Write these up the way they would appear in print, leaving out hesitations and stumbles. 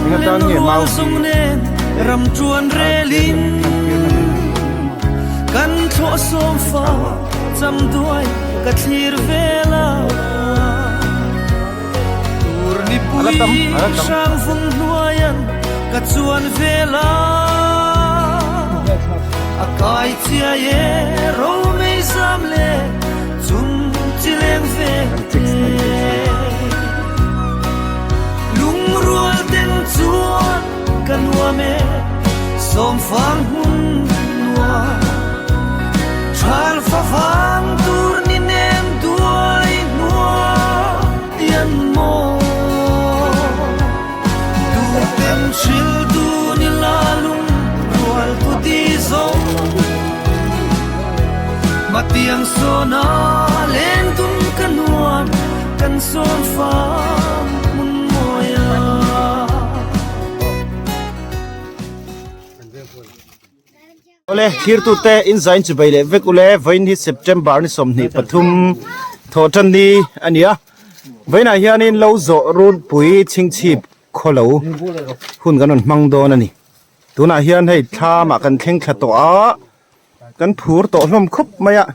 Engatan nge mau hi A la tam, a la tam. Kan chicks kan chicks Awle thirtute in zain chu bei leh vek ule vawiin hi September ni 23 thawh tan ni a ni a vawiinah hianin lo zawh runpui chhingchhip khawlo hun kan rawn hmang dawn a ni tunah hian hei thlamah kan thleng thla tawh a kan phur tawh hlawm khawp mai a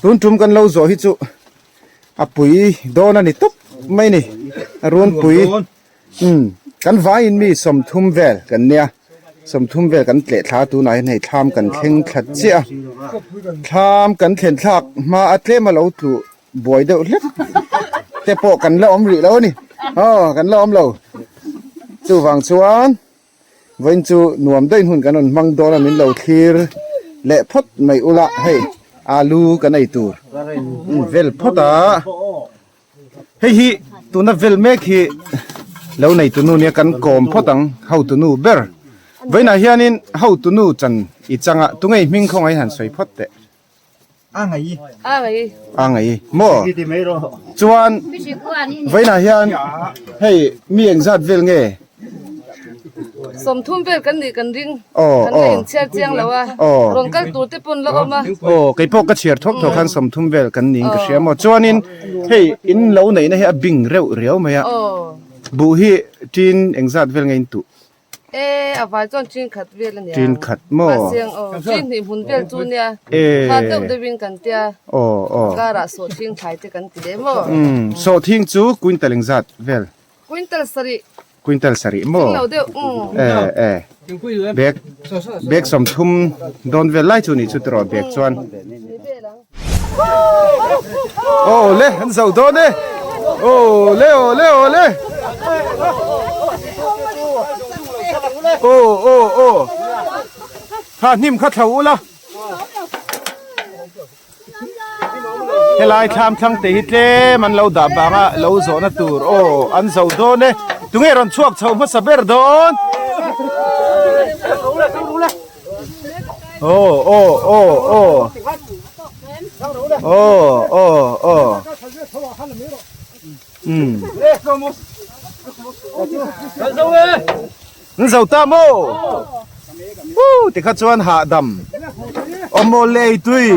tun tum kan lo zawh hi chu a pui dawn a ni tawp mai a ni a runpui umm kan vaiin mi 30 vel kan nia 30 vel kan tleh thla tunah hian hei thlam kan thleng thla chiah a thlam kan thlen thlak hma a tlem a lo tluh buai deuh hlek te pawh kan la awm rih lo a ni aw kan la awm lo chuvang chuan vawiin chu nuam daih hun kan rawn hmang dawn a min lo thlir leh phawt mai ula hei alu kan ei tur vel phawt a hei hi tuna vel mek hi lo nei tunu nia kan kawm phawt ang hotunu ber vawiinah hianin hotunu chan i changa tunge hming khawngaih han sawi phawt teh. A ngai. A ngai. Maw? Chuan vawiinah hian hei mi engzat vel nge? 30 vel kan nih kan ring. Kan la inchhiar chiang lo a. Rawn kal tur te pawn la awm a. Aw, kei pawh ka chhiar thawk thawk khan 30 vel kan niin ka hria maw. Chuanin hei in lo neihna hi a bing reuh riau mai a. Buh hi tin engzat vel nge in tuh? E, a vai chuan chin khat vel a nia. Chin khat maw? Mahse ang aw, chin hnih hmun vel chu nia. E. Kha deuh deuhin kan tia. Aw, aw. Karah sawhthing thlai te kan ti leh maw? Umm, sawhthing chu quintal engzat vel? Quintal sarih. Quintal sarih maw? Thing lo deuh, umm. E, e. Bag, bag 30 dawn vel lai chu nih chu tiraw bag chuan. Aw le, an zo dawn e. Aw le, aw le, aw le. Aw, aw, aw. Kha hnim kha thlo ula. Helai thlam thlang te hi tlem an lo dah banga lo zawhna tur. Aw, an zo dawn e. Tunge rawn chhuak chho hmasa ber dawn? Aw aw aw aw aw aw aw um an zo ta maw uh tikha chuan hahdam awm aw lei tui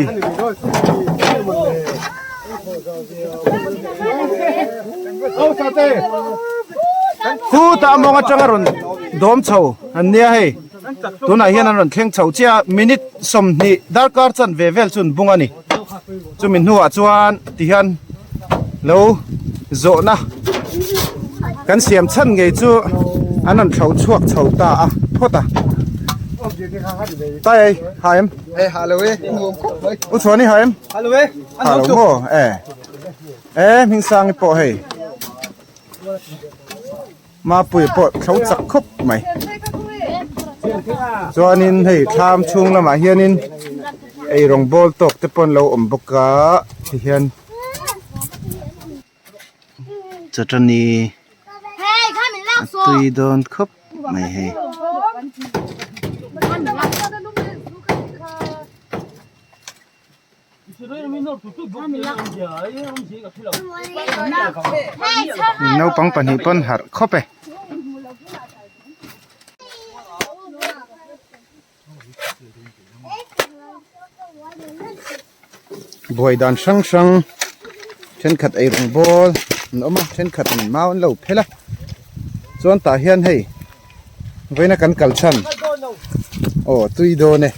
khutah mawng atanga rawn dawm chho an nia hei. Tunah hian an rawn thleng chho chiah a, minute 20 darkar chanve vel chu an bung a ni. Chumi hnuah chuan tihian lo zawhna kan siam chhan ngei chu an rawn thlo chhuak chho ta a phawt a. Tai ha em? Ha lo e. U Chhuani ha em? Ha lo e. Tha lo maw e e Hmingsangi pawh hei Mapuia pawh thlo chak khawp mai chuanin hei thlam chhung lamah hianin eirawng bawl tawk te pawh an lo awm bawk a tihian chutani a tui dawn khawp mai hei. Naupang pahnih pawn harh khawp e. Buai dan hrang hrang thenkhat eirawng bawl an awm a thenkhat in mau an lo phel a chuan tah hian hei vawiina kan kal chhan aw tui dawn e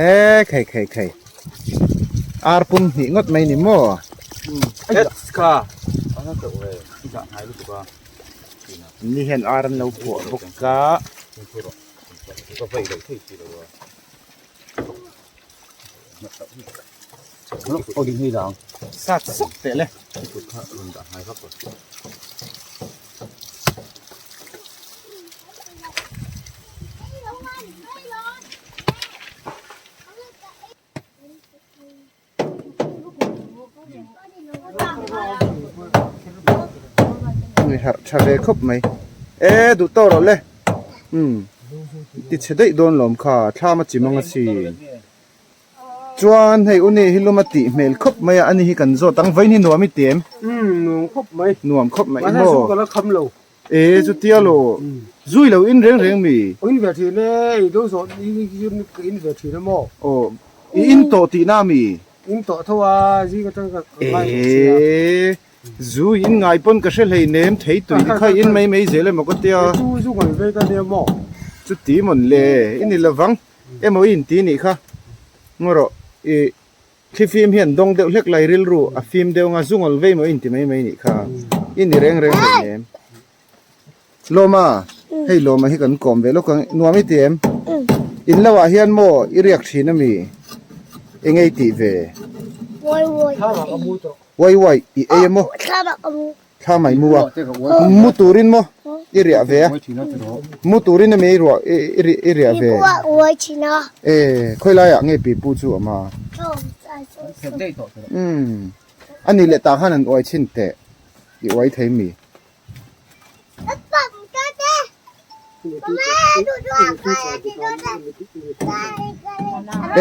e khei khei khei ar pum hnih ngawt mai ni maw ni hian ar an lo puah bawk a. Sat sawk teh le. Ni harh tha ve khawp mai e duh tawh rawh le umm ti chhe daih dawn lawm kha thlam a chim ang asin chuan hei u ni hi lum a tih hmel khawp mai a ani hi kan zawt ang vawiin hi nuam i ti em umm nuam khawp mai nuam khawp mai maw E chutia lo zui lo in reng reng mi. In ve thin e, i lo zawh ka in ve thin a maw? Aw, i in tawh tihna a mi? In tawh tho a, zing atang ka ngai tawh sia. E, zu in ngai pawn ka hre hlei nem thei tui te kha i in mai mai zel emaw ka tia. Chu zu ngai ve ka nia maw? Chuti mawn le, i ni lovang emaw i inti nih kha. Ngaw rawh, i Thli fim hian dawng deuh hlek lai rilru a fim deuh anga zungawl vei maw inti mai mai nih kha i ni reng reng reng em? Lawma, hei Lawma hi kan kawm ve lawk ang, nuam i ti em? In lo ah hian maw i riak thin ami? Eng ei tih ve? Uai uai i ei emaw? Thla mai mu a, mu turin maw i riah ve a, mu turin emaw i ruah i riah ve? E, khawi laiah nge pipu chu awm a? Umm, a nih leh tah khan an uai chhin teh, i uai thei mi?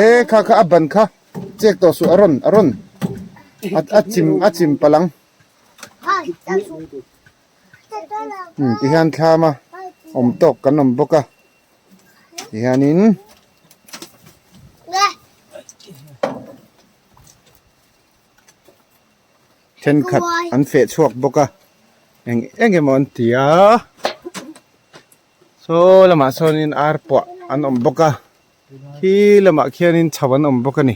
E, kha kha a ban kha, chek tawh suh a rawn a rawn a chim a chim palh ang. Tihian thlam a awm tawk kan awm bawk a tihianin thenkhat an feh chhuak bawk a eng eng emaw an ti a saw lamah sawnin ar puah an awm bawk a khi lamah khianin chho an awm bawk a ni.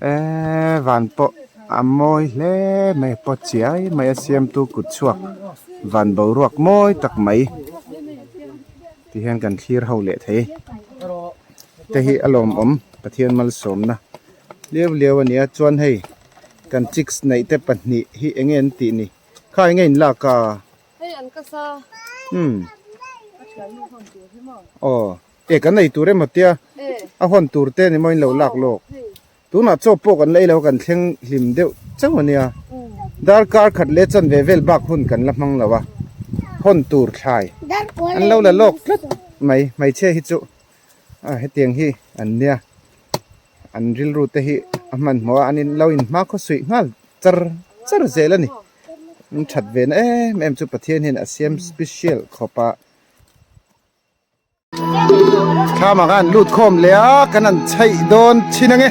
Eee van pawh a mawi hle mai a pawt chiai mai a siamtu kut chhuak van boruak mawi tak mai ti hian kan thlir ho leh thei te hi a lawmawm Pathian malsawmna liau liau a nia chuan hei kan chicks neih te pahnih hi eng nge an tih ni kha eng nge in lak a hei an ka sa umm aw. E kan ei tur emaw tia a hawn tur te ni maw in lo lak lawk tunah chaw pawh kan la ei lo kan thleng hlim deuh chauh a nia darkar khat leh chanve vel bak hun kan la hmang lo a hawn tur thlai an lo la lawk tlat mai hmeichhia hi chu a hetiang hi an nia an rilru te hi a hmanhmawh a an in lo in hma khaw suih nghal char char zel a ni an that ve na em em chu Pathian hian a siam special khawp a. Thlamah khan lut khawm leh a kan han chheih dawn thin ange.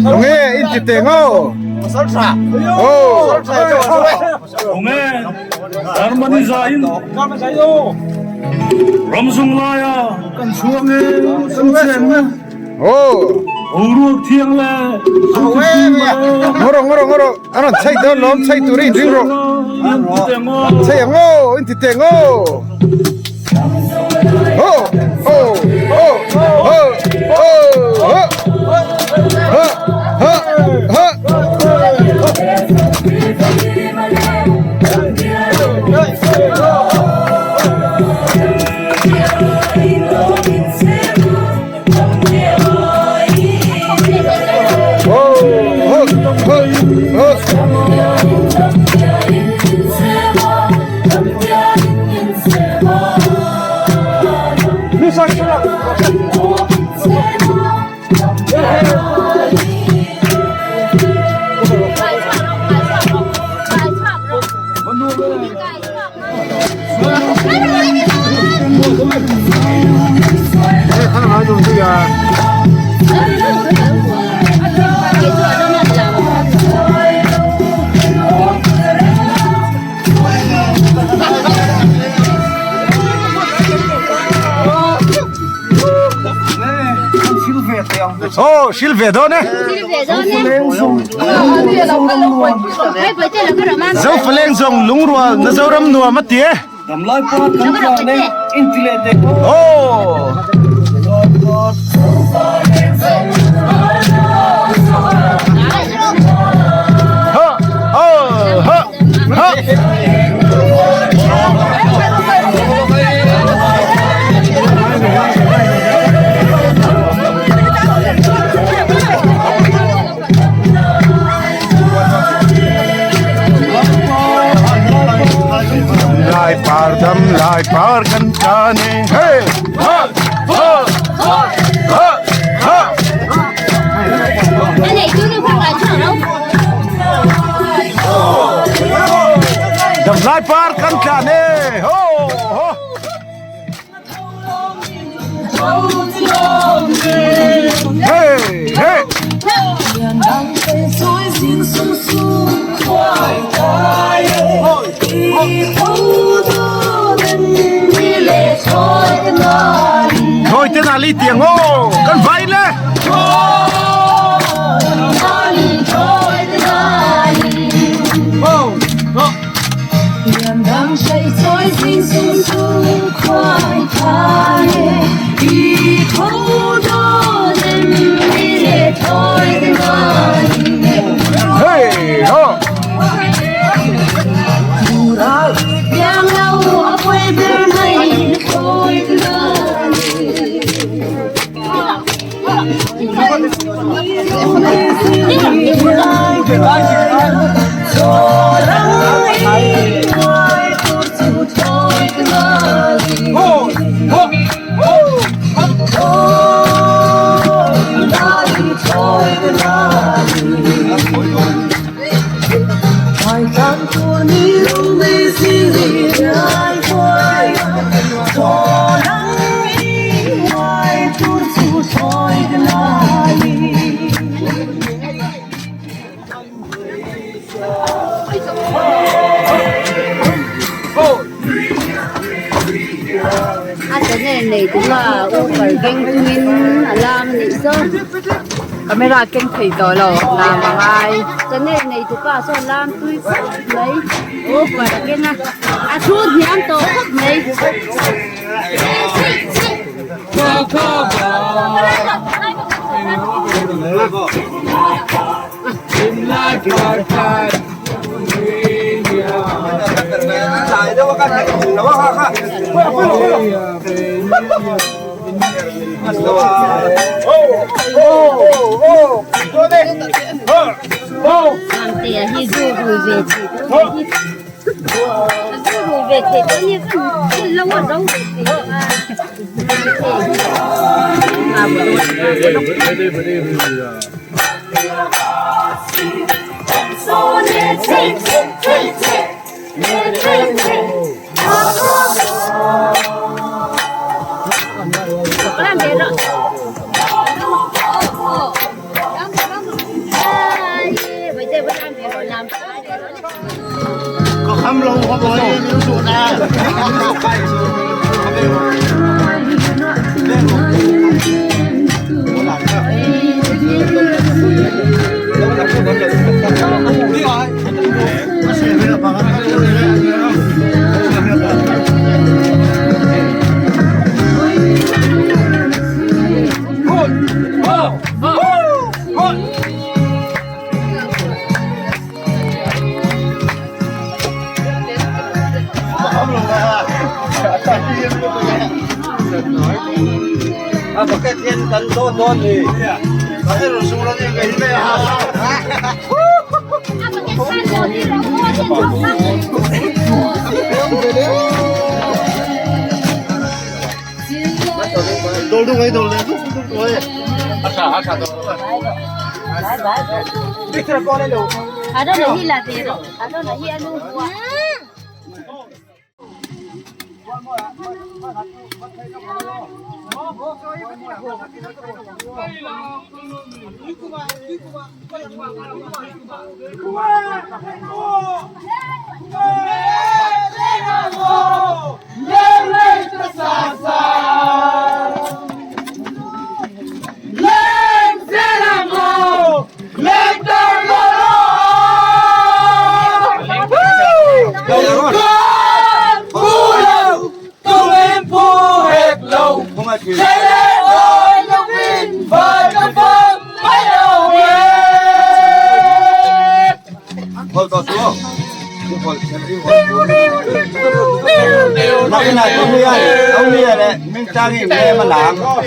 Nge in ti teng aw. Aw. Nge Germany zain ramzung laia kan chhuak e kan chenna. Aw. Boruak thiang le Ngawh rawh ngawh rawh ngawh rawh an rawn chei dawn lawm chei turin ring rawh. Chei ang aw in ti teng aw. Aw aw aw aw aw ha ha ha Aw sil ve dawn e. Zofaleng zawng lungrual na Zoram nuam a ti e. Damlai pa kan tlan e in ti leh teh. Aw. Ha aw ha ha. Lai par dam lai par kan tlan e hey ha ha ha ha. Dam lai par kan tlan e ho ho. Hey hey. Thôi tên là Lý Tiệng ô, con vay lên. Hey ho. A channel nei tura uper keng chungin a lam a nih saw. Camera keng thei tawh lo lam a ngai. Channel nei tupa sawn lam tui khawp mai uper a keng a a thu hniam tawh khawp mai. Ramtea hi zu rui ve thei tawh hi zu rui ve thei tawh hi kan lo a zo ve thei tawh a.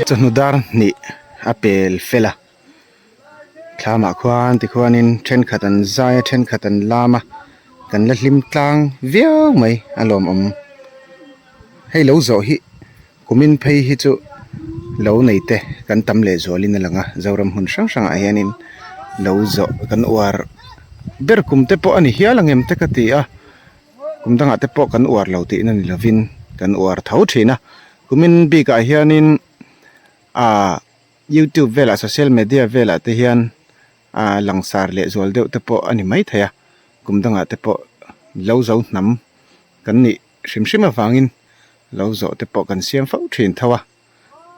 Chawhnu dar hnih a pel fel a thlamah khuan tikhuanin thenkhat an zai a thenkhat an lam a kan la hlim tlang viau mai a lawmawm hei lo zawh hi kumin phei hi chu lo nei te kan tam leh zualin a lang a Zoram hmun hrang hrangah hianin lo zawh kan uar ber kum te pawh a ni hial ang em te ka ti a kum dangah te pawh kan uar lo tihna ni lovin kan uar tho thin a kumin bikah hianin ah youtube velah social media velah te hian ah langsar leh zual deuh te pawh a ni maithei a kum dangah te pawh lo zo hnam kan nih hrim hrim avangin lo zawh te pawh kan siam fo thin tho a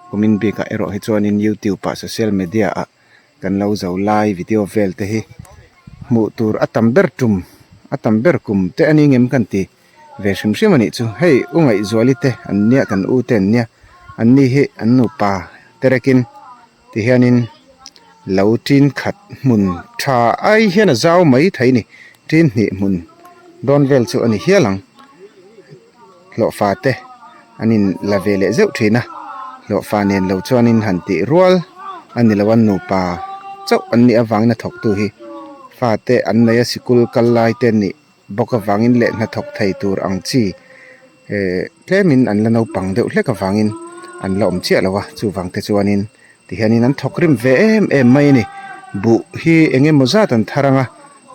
kumin bikah erawh hi chuanin youtube ah social media ah kan lo zo lai video vel te hi hmuh tur a tam ber tum a tam ber kum te a ni ngem kan ti ve hrim hrim a nih chu hei u ngaihzuali te an nia kan u te an nia an ni hi an nupa te rekin tihianin lo tin khat hmun tha ai hian a zau mai thei a ni tin hnih hmun dawn vel chu a ni hial ang hlawhfa te an in la ve leh zeuh thin a hlawhfa nen lo chuanin han tih rual a ni lo a nupa chauh an nih avangin a thawktu hi fate an nei a sikul kal lai te an nih bawk avangin leh hnathawk thei tur ang chi eh tlemin an la naupang deuh hlek avangin an la awm chiah lo a chuvang te chuanin tihianin an thawk rim ve em em mai a ni buh hi eng emaw zat an thar ang a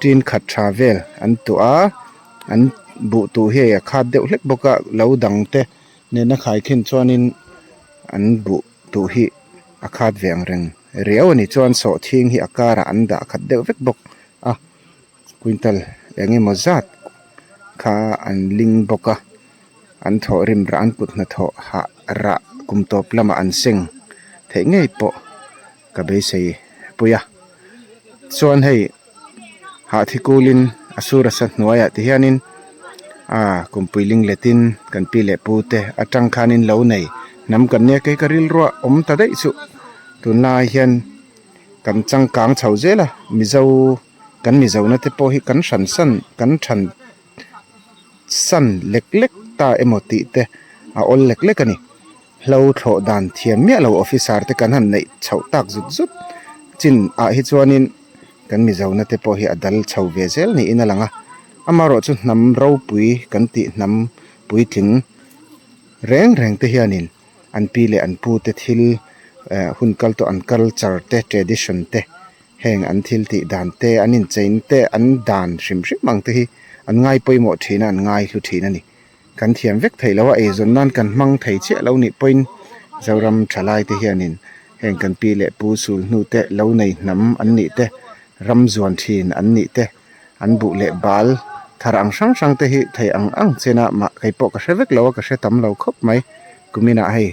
tin khat tha vel an tuah a an buh tuh hi hei a khat deuh hlek bawk a lo dang te nena khai khin chuanin an buh tuh hi a khat ve ang reng riau a ni chuan sawhthing hi a karah an dah khat deuh vek bawk a. Quintal eng emaw zat kha an ling bawk a an thawh rim rah an kut hnathawh hah rah kum tawp lamah an seng theih ngei pawh ka beisei pui a chuan hei hahthi kulin a sur a sa hnuaiah ti hianin ah kumpui ling letin kan pi leh pu te atang khanin lo nei hnam kan nia kei ka rilruah awm ta daih chu tunlai hian kan changkang chho zel a mizo. Kan Mizona te pawh hi kan hran san kan than san lek lek ta emaw tih te a awl lek lek a ni. Hlo thlawh dan thiam miah lo officer te kan han neih chhoh tak zut zut chin ah hi chuanin kan Mizona te pawh hi a dal chho ve zel niin a lang a. Amaherawhchu hnam ropui kan tih hnam puitling reng reng te hianin an pi leh an pu te thil eh hun kal tawh an culture te tradition te Heng an thil tih dan te, an inchein te, an dan hrim hrim ang te hi an ngai pawimawh thin a, an ngai hlu thin a ni. Kan thiam vek theih lo a, eizawn nan kan hmang thei chiah lo nih pawhin Zoram thalai te hianin heng kan pi leh pu sul hnu te, lo nei hnam an nih te, ram zuan thin an nih te, an buh leh bal Thar ang hrang hrang te hi thei ang ang chen a mah kei pawh ka hre vek lo a ka hre tam lo khawp mai kuminah hei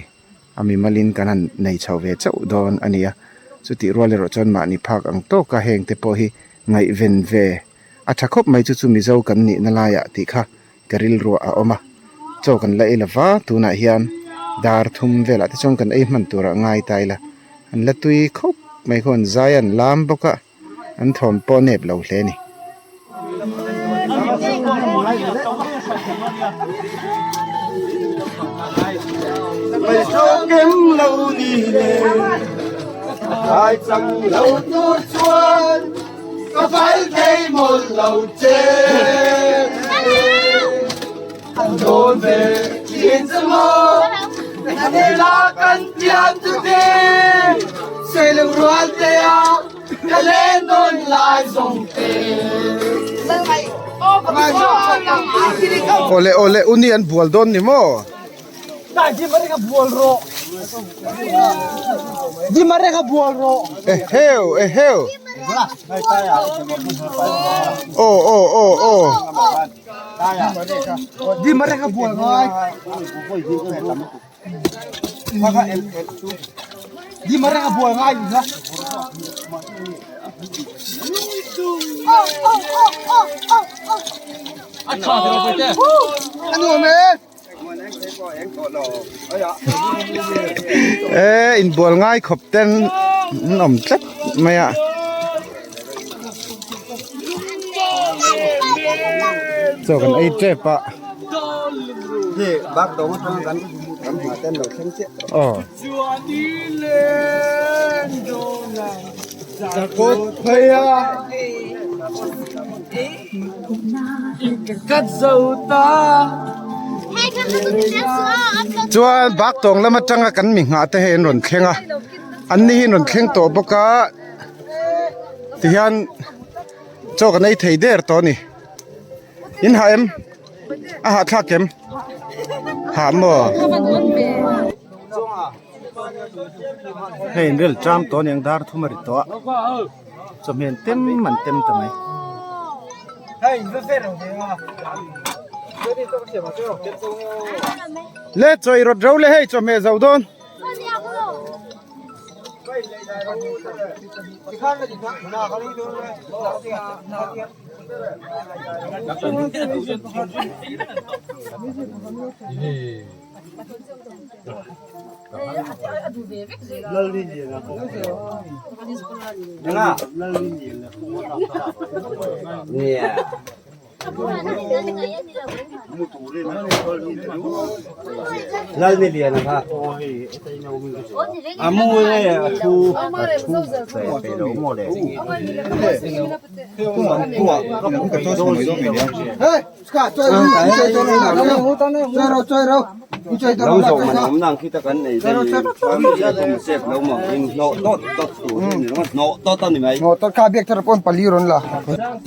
a mimalin kan han nei chho ve chauh dawn a ni a chutih rual erawh chuan mahni phak ang tawk a heng te pawh hi ngaihven ve a tha khawp mai chu chu mizo kan nihna laiah tih kha ka rilruah a awm a chaw kan la ei lova tunah hian dar thum velah te chuan kan ei hman turah ngai ta ila an la tui khawp mai khaw an zai a an lam bawk a. An thawm pawh nep lo hle a ni. Awle awle uni an bual dawn ni maw? Eheu eheu aw aw aw aw E inbual ngai khawp ten an awm tlat mai a. Chaw kan ei tep a. Aw. Chuan bak tawng lam atanga kan mi nghah te hei an rawn thleng a an ni hi an rawn thleng tawh bawk a tihian chaw kan ei thei der tawh a ni. In hah em? A hah thlak em? Hah maw? Hei in rel tram tawh aniang dar thum a ri tawh a chawhmeh tem an tem ta mai. Le chaw i rawt ro le hei chawhmeh zo dawn.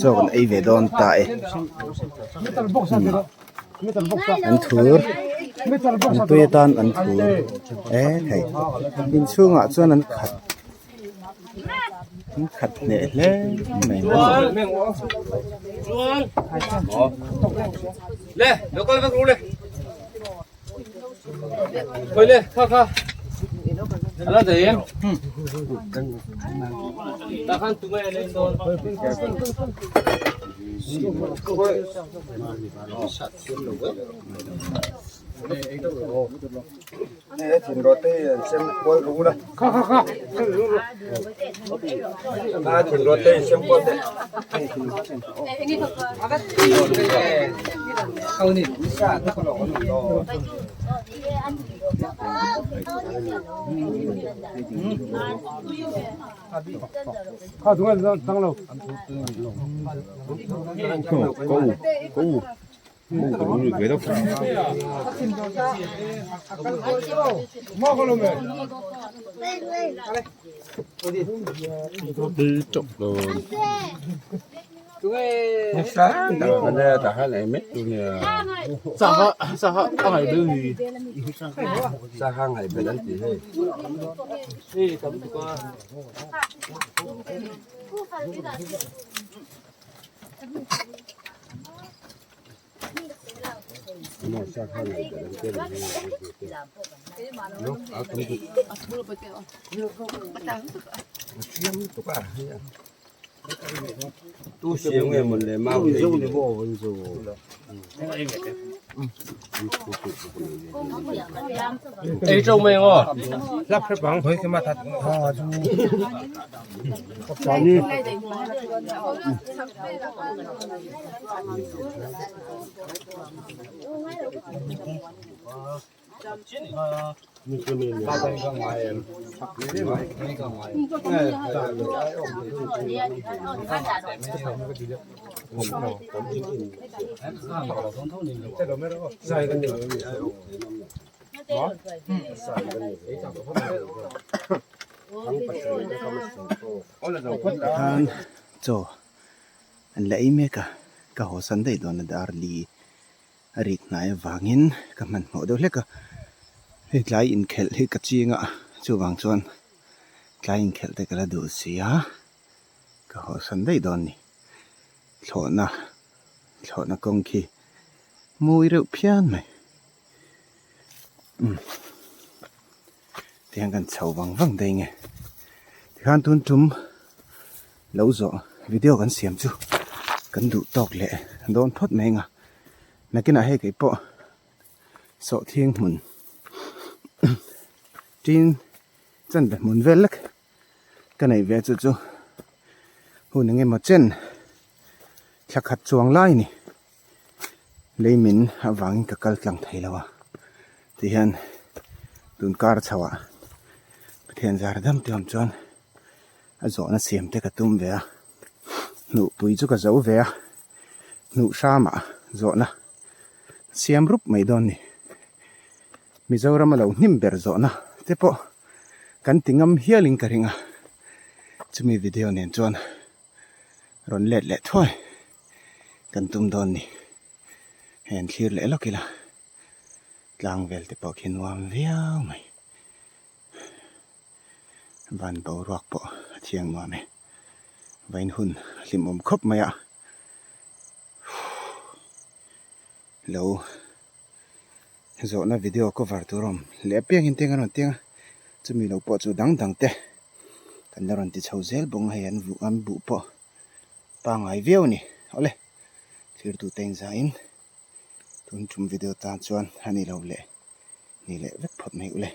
Chaw kan ei ve dawn ta e an thur an tui atan an thur e hei inchhungah chuan an khat. An khat hneh hle mai Khan chaw an la ei mek a ka haw san daih dawn a dar li a rik hnai avangin ka hmanhmawh deuh hlek a hei tlai inkhelh hi ka ching a chuvang chuan tlai inkhelh te ka la duh si a ka haw san daih dawn a ni thlawhna thlawhna kawng khi mawi reuh phian mai umm tihian kan chho vang vang daih nge tikhan tun tum lo zawh video kan siam chu kan duh tawk leh dawn phawt mai ang a nakinah hei kei pawh sawhthing hmun tin chanve hmun vel lek ka neih ve chu chu hun eng emaw chen thla khat chuang lai a ni. Lei min avangin ka kal tlang thei lo a tihian tun kar chho ah Pathian zar dam te awm chuan a zawhna siam te ka tum ve a hnuhpui chu ka zo ve a hnuh hramah zawhna siam rup mai dawn a ni Mizoram a lo hnim ber zawhna te pawh kan ti ngam hialin ka ring a chumi video nen chuan. rawn let leh thuai kan tum dawn ni hei an thlir leh lawk ila tlang vel te pawh khi nuam viau mai van boruak pawh a thiang nuam e vain hun a hlimawm khawp mai a lo zawhna video cover tur a awm leh apiangin tiang an rawn tiang a chumi lo pawh chu dang dang te. Kan la rawn ti chho zel bawk a hei an vuh an buh pawh pangngai viau a ni awle thirtute inzahin tun tum video tan chuan a ni lo leh ni leh vek phawt mai ule.